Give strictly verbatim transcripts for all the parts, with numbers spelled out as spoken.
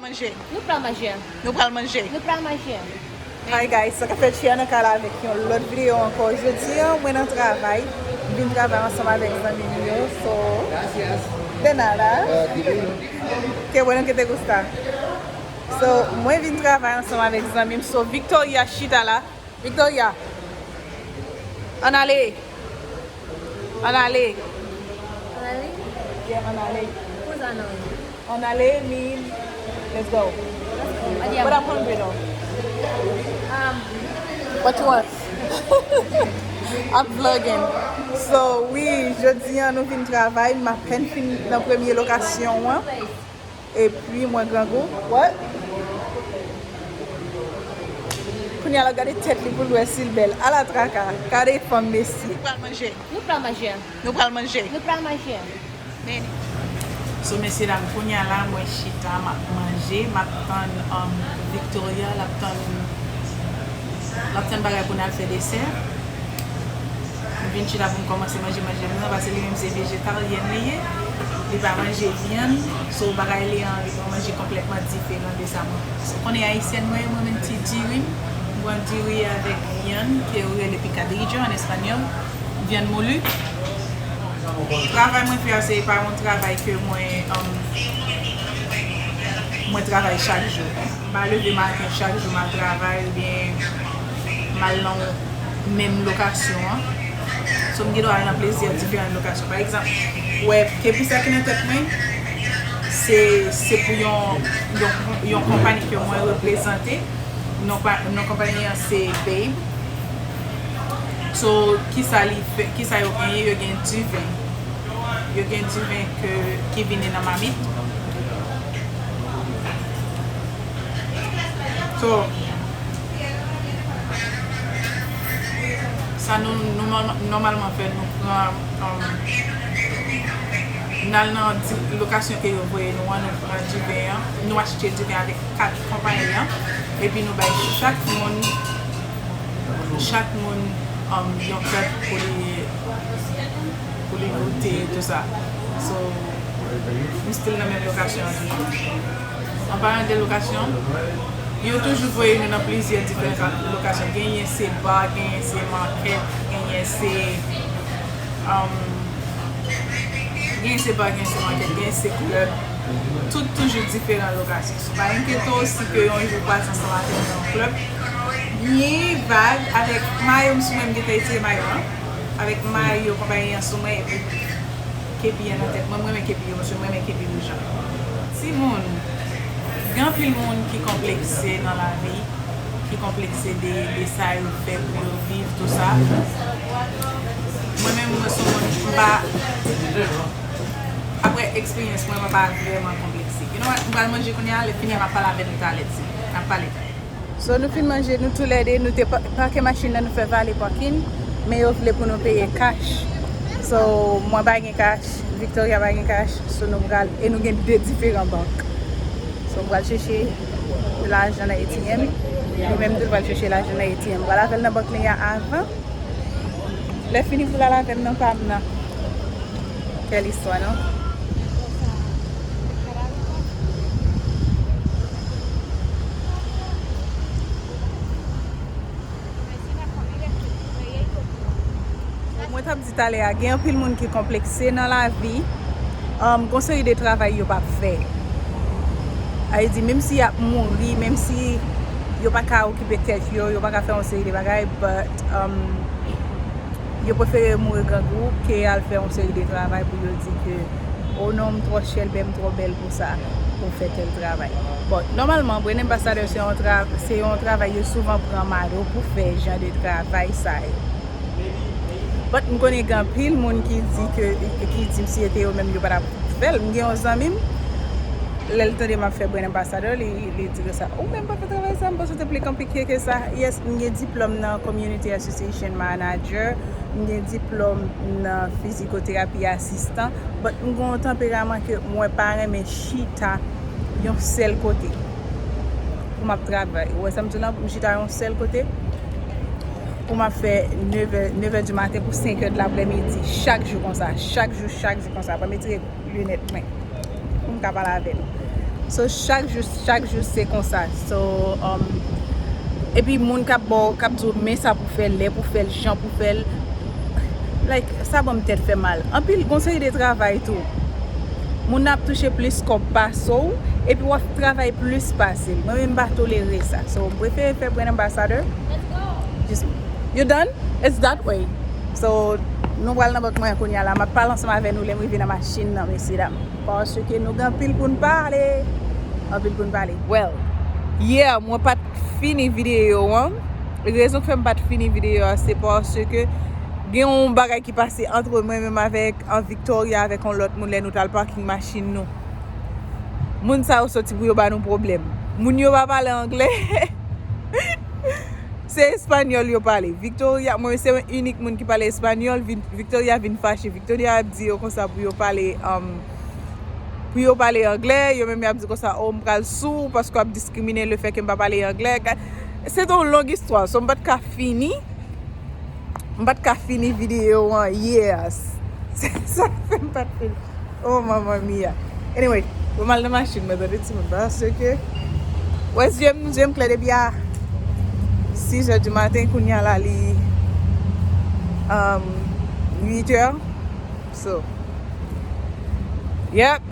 Manje. Nou pral manje. Nou pral manje. Nou pral manje. Hi guys, sa k ap fèt, Chia nan kay la avèk yon lòt videyo ankò. Jodi a, mwen nan travay. M vin travay ansanm avèk zanmi m yo. So, de nada. Qué bueno que te gusta. So, mwen vin travay ansanm avèk zanmi m. So, Victoria chita la. Victoria. Ann ale. Ann ale. Ann ale? Yeah, ann ale. Pou sa nan. Ann ale mean let's go. But I'm hungry though. Um, what you want? I'm vlogging. So, wi, jodi a nou vin travay, m apèn fin nan premye lokasyon an. Epi mwen grangou. What? Kounye a l ap gade tèt li pou l wè si l bèl. Ala traka. Gade fanm mesye. Nou pral manje. Nou pral manje. Nou pral manje. Nou pral manje. So, mesye dam, kounye a la, mwen chita, m ap manje, m ap tann, um, Victoria, l ap tann, l ap tann bagay pou n al fè desè. M vin chita pou m kòmanse manje manje m nan, paske li menm se vejetaryèn li ye. Li pa manje vyann. So, bagay li an, li pran manje konplètman diferan de sa mwen. So, konnen ayisyèn mwen, mwen menm ti diri m. M pran diri avèk vyann, ke yo rele picadillo an espanyòl, vyann moulu. Travay mwen fè a, se pa yon travay ke mwen, um, mwen travay chak jou. M pa leve maten chak jou m al travay oubyen m al nan menm lokasyon an. So, m gen dwa al nan plizyè diferan lokasyon. Pa egzanp, ou wè, Kepisa ki nan tèt mwen, se, se pou yon, yon, yon konpayi ke mwen reprezante. Non pa, non konpayi an se Babe. So, kisa li fè, kisa yo genyen? Yo gen diven. Yo gen diven ke, ki vini nan mamit. So, sa nou, nou nòm-, nòmalman fè, nou pran, um, n al nan di-, lokasyon ke yo voye nou an, nou pran diven an, nou achte diven avèk kat konpayi an, epi nou bay chak moun, chak moun, um, yon kèk pou li, pou li goute, tou sa. So, m still nan menm lokasyon an toujou. An palan de lokasyon, yo toujou voye nou nan plizyè diferan lokasyon. Genyen se ba, genyen se makèt, genyen se, um, genyen se ba, genyen se makèt, genyen se klèb. Tout toujou diferan lokasyon. So, pa enkyete w si ke yon jou w kwaze ansanm avè m nan yon klèb. Byen vag avèk mayo m sou mwen, m gentan retire mayo an. Avèk mayo konpayi an sou mwen, epi kepi an nan tèt mwen, mwen renmen kepi yo, paske mwen renmen kepi wouj lan. Timoun, gen anpil moun ki konplekse nan lavi, ki konplekse de, de sa yo fè pou yo viv, tou sa. Mwen menm, mwen se yon moun, m pa, aprè eksperyans mwen, mwen pa vrèman konplekse. You know what? M pral manje kounye a, lè fini a, m ap pale avè nou talè, ti. M ap pale talè. So, nou fin manje, nou toulède, nou te pa-, pake machin nan, nou fè valet parking, men yo vle pou nou peye cash. So, mwen pa gen cash, Victoria pa gen cash, so nou pral, e nou gen de diferan bank. So, m pral chèche lajan nan A T M, nou menm tou pral chèche lajan nan A T M. M pral avè l nan bank li a avan. Lè fini pou l al avè m nan pa m nan. Kèl istwa, non? Mwen t ap di talè a, gen anpil moun ki konplekse nan lavi. Um, gon seri de travay yo p ap fè. Sa vle di, menm si y ap mouri, menm si yo pa ka okipe tèt yo, yo pa ka fè yon seri de bagay, but, um, yo prefere mouri grangou ke al fè yon seri de travay pou yo di ke, "Oh non, m twò chèlbè, m twò bèl pou sa, pou fè tèl travay." Bon, nòmalman, brand ambassador se yon tra-, se yon travay yo souvan pran mado pou fè jan de travay sa yo. But m konnen gen anpil moun ki di ke, ki di m si se te yo menm yo pa t ap fè l. M gen yon zanmi m, lè l tande m ap fè brand ambassador, li, li di konsa, "Ou menm pa fè travay sa, m panse w te pli konplike ke sa." Yes, m gen diplòm nan Community Association Manager, m gen diplòm nan fizikoterapi asistan, but m gen yon tanperaman ke mwen pa renmen chita yon sèl kote pou m ap travay. Ou wè sa m di w la, pou m chita yon sèl kote, pou m ap fè nevè, nevè di maten pou senkè de laprèmidi, chak jou konsa, chak jou, chak jou konsa. Ban m retire linèt mwen pou m ka pale avè nou. So chak jou, chak jou se konsa. So um, epi moun k ap ba w, k ap di w men sa pou fè l, lè pou fè l, jan pou fè l. Like, sa ban m tèt fè mal. Anpil, gon seri de travay tou. Moun nan ap touche plis kòb pase w, epi w ap travay plis pase l. Mwen menm m pa tolere sa. So m prefere fè brand ambassador. Just, you done? It's that way. So nou pral nan bank mwen kounye a la. M ap pale ansanm avè nou lè m rive nan machin nan, mesye dam. Paske nou gen anpil pou n pale. Anpil pou n pale. Well, yeah, mwen pa t fini videyo an. Rezon k fè m pa t fini videyo a, se paske gen yon bagay ki pase antre mwen menm avèk an Victoria, avèk yon lòt moun, lè nou t al parking machin nou. Moun sa yo soti pou yo ba nou pwoblèm. Moun yo pa pale anglè. Se espanyòl yo pale. Victoria, mwen se yon inik moun ki pale espanyòl. Vin- Victoria vin fache. Victoria ap di yo konsa pou yo pale um, pou yo pale anglè. Yo menm y ap di konsa, oh, m pral sou ou paske w ap diskrimine le fè ke m pa pale anglè. Ka- Se yon long istwa. So m pa t ka fini. M pa t ka fini videyo an. Yes. Se sa k fè m pa t fini. Oh, mamma mia. Anyway, pou m al nan machin mwen, tande timoun, paske wè zye m, zye m klè depi a sis è di maten, kounye a la li um, uit è. So, yep.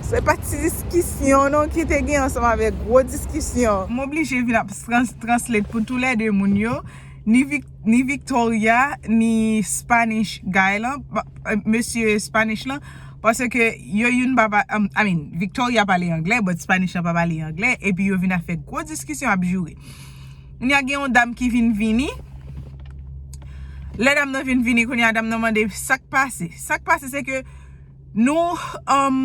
Se pa ti diskisyon non ki te gen ansanm avèk gwo diskisyon. M oblije vin ap trans, translate pou toulède moun yo. Ni Vic- ni Victoria, ni Spanish guy lan, ba- eh, mesye Spanish lan, paske yo youn pa pa- um, I mean, Victoria pale anglè, but Spanish lan pa pale anglè, epi yo vin ap fè gwo diskisyon ap joure. Kounye a gen yon dam ki vin vini. Lè dam nan vin vini, kounye a dam nan mande sa k pase. Sa k pase se ke nou um,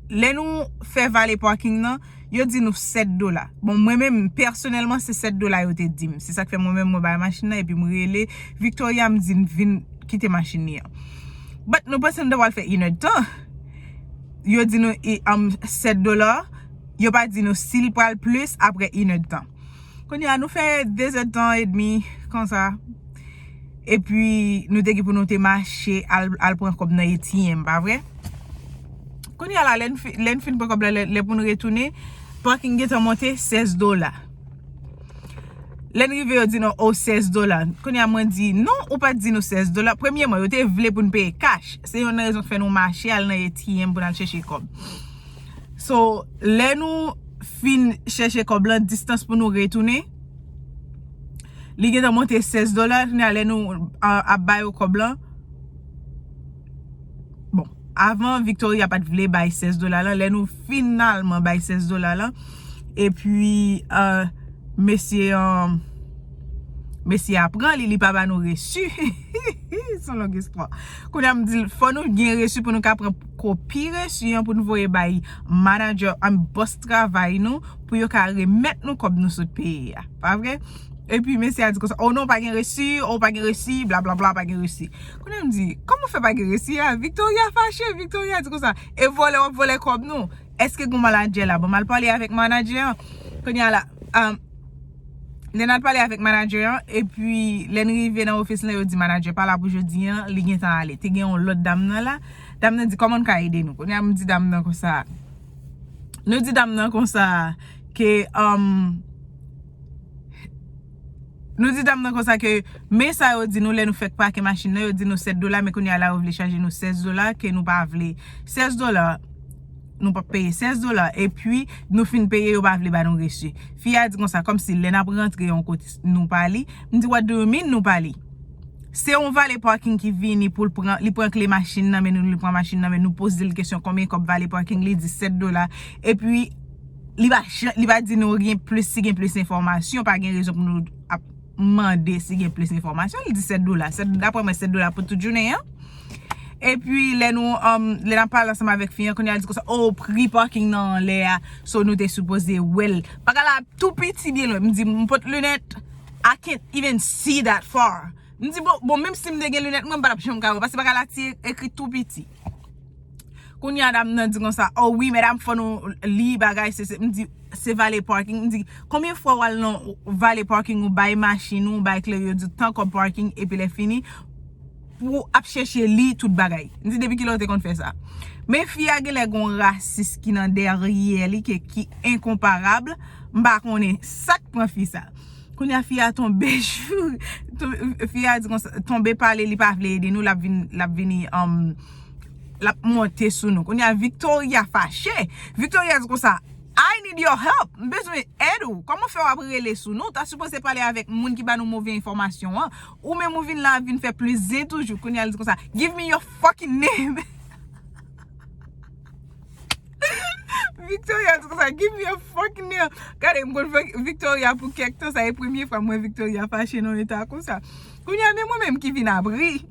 lè nou fè vale parking nan, yo di nou sèt dola. Bon, mwen menm pèsonèlman se sèt dola yo te di m. Se sa k fè mwen menm mwen bay machin nan epi m rele Victoria, m di l vin kite machin li an. But nou panse nou ta pral fè inèdtan. Yo di nou e, um, sèt dola. Yo pa di nou si l pral plis apre inèdtan. Kounye a nou fè dezèdtan edmi konsa. Epi nou te gen pou nou te mache al, al pran kòb nan A T M, pa vre? Kounye a la, lè n fi- lè n fin pran kòb la, lè, lè pou n retounen, parking gentan monte sèz dola. Lè n rive, yo di nou, oh, sèz dola. Kounye a mwen di, non, ou pa t di nou sèz dola. Premyèman, yo te vle pou n peye cash. Se youn nan rezon k fè nou mache al nan A T M pou n al chèche kòb. So, lè nou fin chèche kòb lan, distans pou nou retounen, li gentan monte sèz dola. Kounye a lè nou a- ap ba yo kòb lan, bon, avan Victoria pa t vle bay sèz dola lan. Lè nou finalman bay sèz dola lan, epi uh, mesye an mesye a pran li, li pa ba nou resi. Se yon long istwa. Kounye a m di l fò nou gen resi pou nou ka pran kopi resi an pou nou voye bay manager an, bòs travay nou, pou yo ka remèt nou kòb nou sot peye a, pa vre? Epi mesye a di konsa, oh non, pa gen resi, oh pa gen resi, blablabla, pa gen resi. Kounye a m di, kòman fè pa gen resi a? Victoria fache, Victoria di konsa, e vòlè w ap vòlè kòb nou? Èske gon manadjè la? Bon, m al pale avèk manadjè an. Kounye a la, um, lè n al pale avèk manadjè an, epi lè n rive nan ofis lan, yo di manadjè pa la pou jodi an, li gentan ale. Te gen yon lòt dam nan la. Dam nan di, kòman n ka ede nou? Kounye a m di dam nan konsa. Nou di dam nan konsa ke um, nou di dam nan konsa ke men sa yo di nou lè nou fèk pake machin nan, yo di nou sèt dola, men kounye a la yo vle chaje nou sèz dola, ke nou pa vle sèz dola, nou p ap peye sèz dola, epi nou fin peye, yo pa vle ba nou resi. Fi a di konsa, kòmsi lè n ap rantre yon kote nou pa li. M di, what do you mean nou pa li? Se yon vale parking ki vini pou l pran, li pran kle machin nan men nou, li pran machin nan men nou, poze l kesyon konbyen kòb vale parking, li di sèt dola. Epi li pa jan- li pa di nou gen plis, si gen plis enfòmasyon, pa gen rezon pou nou ap mande si gen plis enfòmasyon. Li di sèt dola. Sèt, daprè mwen, sèt dola pou tout jounen an. Epi lè nou um, lè n ap pale ansanm avèk fi an, kounye a li di konsa, oh, pri parking nan anlè a, so nou te sipoze wè l. Bagay la tou piti byen lwen. M di, m pot linèt, I can't even see that far. M di, bon, bon, menm si m te gen linèt mwen, m pa t ap janm ka wè, paske bagay la ti ekri tou piti. Kounye a dam nan di konsa, oh wi, medam, fò nou li bagay, se, se, m di, se vale parking. M di, konbyen fwa w al nan vale parking, ou bay machin ou, ou bay kle, yo di w tan kòb parking, epi lè fini, pou ap chèche li tout bagay. M di depi kilè w te konn fè sa. Men fi a genlè gon rasis ki nan dèyè li ke ki enkonparab. M pa konnen sa k pran fi sa. Kounye a fi a tonbe, fi a di konsa, tonbe pale li pa vle ede nou, l ap vin, l ap vini, um, l ap monte sou nou. Kounye a Victoria fache. Victoria di konsa, I need your help. M bezwen èd ou. Kòman fè w ap rele sou nou? Ta sipoze pale avèk moun ki ba nou move enfòmasyon an. Ou menm ou vin la vin fè plis zen toujou. Kounye a li di konsa, give me your fucking name. Victoria di konsa, give me your fucking name. Gade, m konn Victoria pou kèk tan, sa e premye fwa mwen Victoria fache nan eta konsa. Kounye a, men mwen menm ki vin ap ri.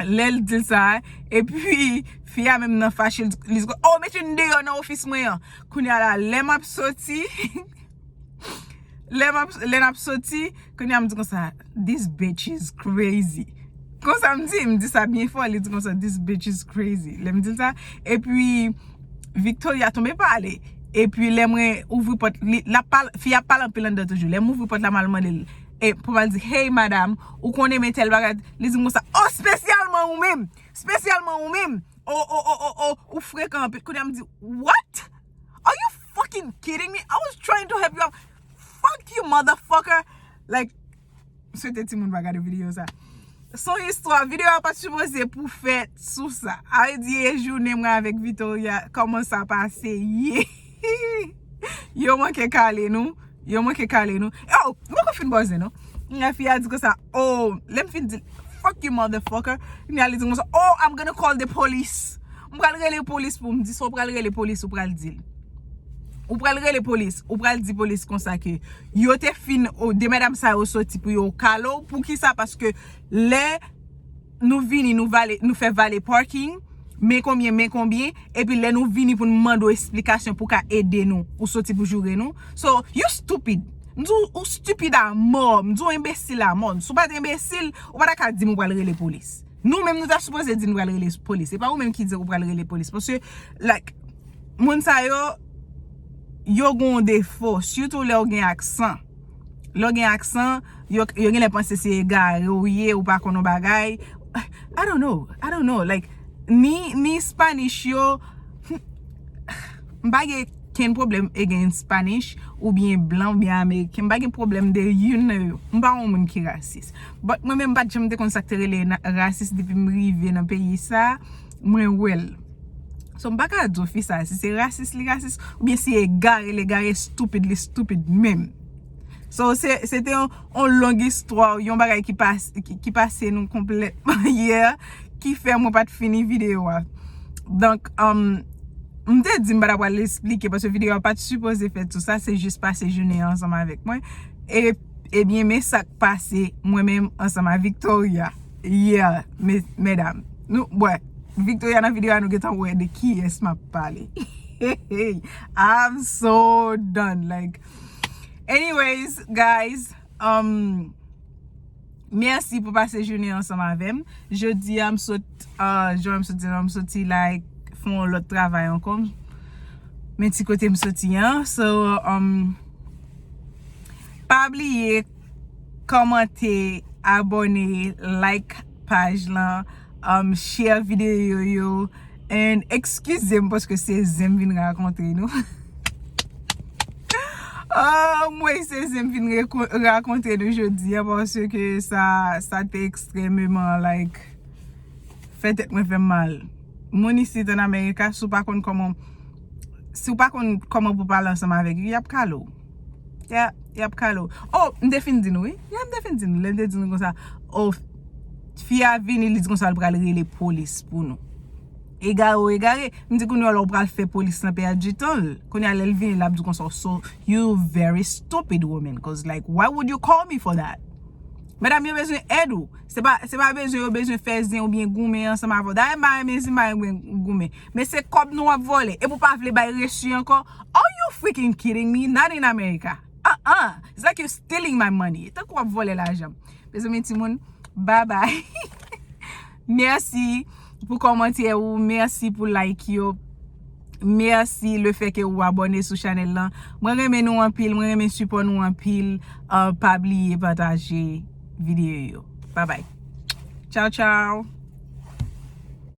Lè l di l sa, epi fi a menm nan fache, li di, oh, mete n deyò nan ofis mwen an. Kounye a la, lè m ap soti, lè m ap, lè n ap soti, kounye a m di konsa, this bitch is crazy. Konsa m di, m di sa byen fò, li di konsa, this bitch is crazy. Lè m di l sa, epi Victoria tonbe pale. Epi lè mwen ouvri pòt, li, l ap pale, fi a pale anpil anndan toujou. Lè m ouvri pòt la, m al mande l, e pou m al di, hey madam, ou konnen men tèl bagay, li di m konsa, oh, espesyalman ou menm, espesyalman ou menm, oh, oh, oh, oh, oh, ou frekan anpil. Kounye a m di, what? Are you fucking kidding me? I was trying to help you out. Fuck you, motherfucker. Like, m swete timoun pa gade videyo sa. Se yon istwa, videyo a pa t sipoze pou fèt sou sa. A vle di e jounen mwen avèk Victoria, kòman sa pase ye. Yo manke kale nou, yo manke kale nou. Oh, m poko fin bòzen non. Kounye a fi a di konsa, oh, lè m fin di, fuck you motherfucker. Kounye a li di konsa, oh, I'm gonna call the police. M pral rele polis pou m di sa, ou pral rele polis, ou pral di l. Ou pral rele polis, ou pral di polis konsa ke yo te fin, oh, de medam sa yo soti pou yo kale w. Poukisa? Paske lè nou vini, nou vale, nou fè vale parking, men konbyen, men konbyen, epi lè nou vini pou n mande w esplikasyon pou ka ede nou, ou soti pou joure nou. So, you stupid. M di w, ou stupid a mò, m di w enbesil a mò. Si w pa t enbesil, ou pa ta ka di m ou pral rele polis. Nou menm nou ta sipoze di nou pral rele polis. Se pa ou menm ki di ou pral rele polis. Paske, like, moun sa yo, yo gon defo. Sitou lè w gen aksan. Lè w gen aksan, yo, yo genlè panse se egare ou ye, ou pa konn yon bagay. I don't know. I don't know. Like, ni, ni Spanish yo, m pa gen kenn pwoblèm against Spanish, oubyen blan, oubyen ameriken. M pa gen pwoblèm de youn nan yo. M pa yon moun ki rasis. But mwen menm, m pa t janm te konn sa k te rele na-, rasis depi m rive nan peyi sa, mwen wè l. So, m pa ka di w fi sa, si se rasis, li rasis, oubyen si egare, li egare, stupid, li stupid menm. So, se, se te yon, yon long istwa, yon bagay ki pas-, ki, ki pase nou konplètman yè, ki fè mwen pa t fini videyo a. Donk, um, m te di m pa t ap pral esplike, paske videyo a pa t sipoze fèt sou sa, se jis pase jounen an ansanm avèk mwen. E, ebyen, men sa k pase mwen menm ansanm a Victoria. Yeah, me-, medam. Nou, bwè, Victoria nan videyo a nou gentan wè de kiyès m ap pale. I'm so done. Like, anyways, guys, um, mèsi pou pase jounen ansanm avè m. Jodi a, m sot, uh, jan m sot di la, m soti, like, fè yon lòt travay ankò. Men ti kote m soti an. So, um, pa bliye kòmante, abòne, like paj lan, um, share videyo yo, and eskize m paske se zen m vin rakonte nou. Oh, mwen se zen m vin reko-, rakonte nou jodi a, paske sa, sa te ekstrememan, like, fè tèt mwen fè m mal. Moun isit an Amerika, si w pa konn kòman, si w pa konn kòman pou pale ansanm avèk yo, y ap kale w. Ya, y ap kale w. Oh, m te fin di nou, wi. Ya, m te fin di nou. Lè m te di nou konsa, oh, fi a vini, li di konsa, l pral rele polis pou nou. Egare ou egare, m di kounye a, lè w pral fè polis lan pèdi tan l. Kounye a, lè l vini, l ap di konsa, so, you very stupid woman, 'cause, like, why would you call me for that? Medam yo bezwen èd ou. Se pa, se pa bezwen yo bezwen fè zen oubyen goumen ansanm avè w. Dayè, m pa renmen zen, m pa renmen goumen. Men se kòb nou ap vòlè. Epi w pa vle bay resi ankò. Are you freaking kidding me? Not in America. Uh-uh. It's like you're stealing my money. Tankou w ap vòlè lajan m. Mezanmi, timoun, bye bye. Mèsi pou kòmantè ou. Mèsi pou like yo. Mèsi le fè ke ou abòne sou chanèl lan. Mwen renmen nou anpil, mwen renmen sipò nou anpil. Uh, pa bliye pataje videyo yo. Bye bye. Tchao, tchao.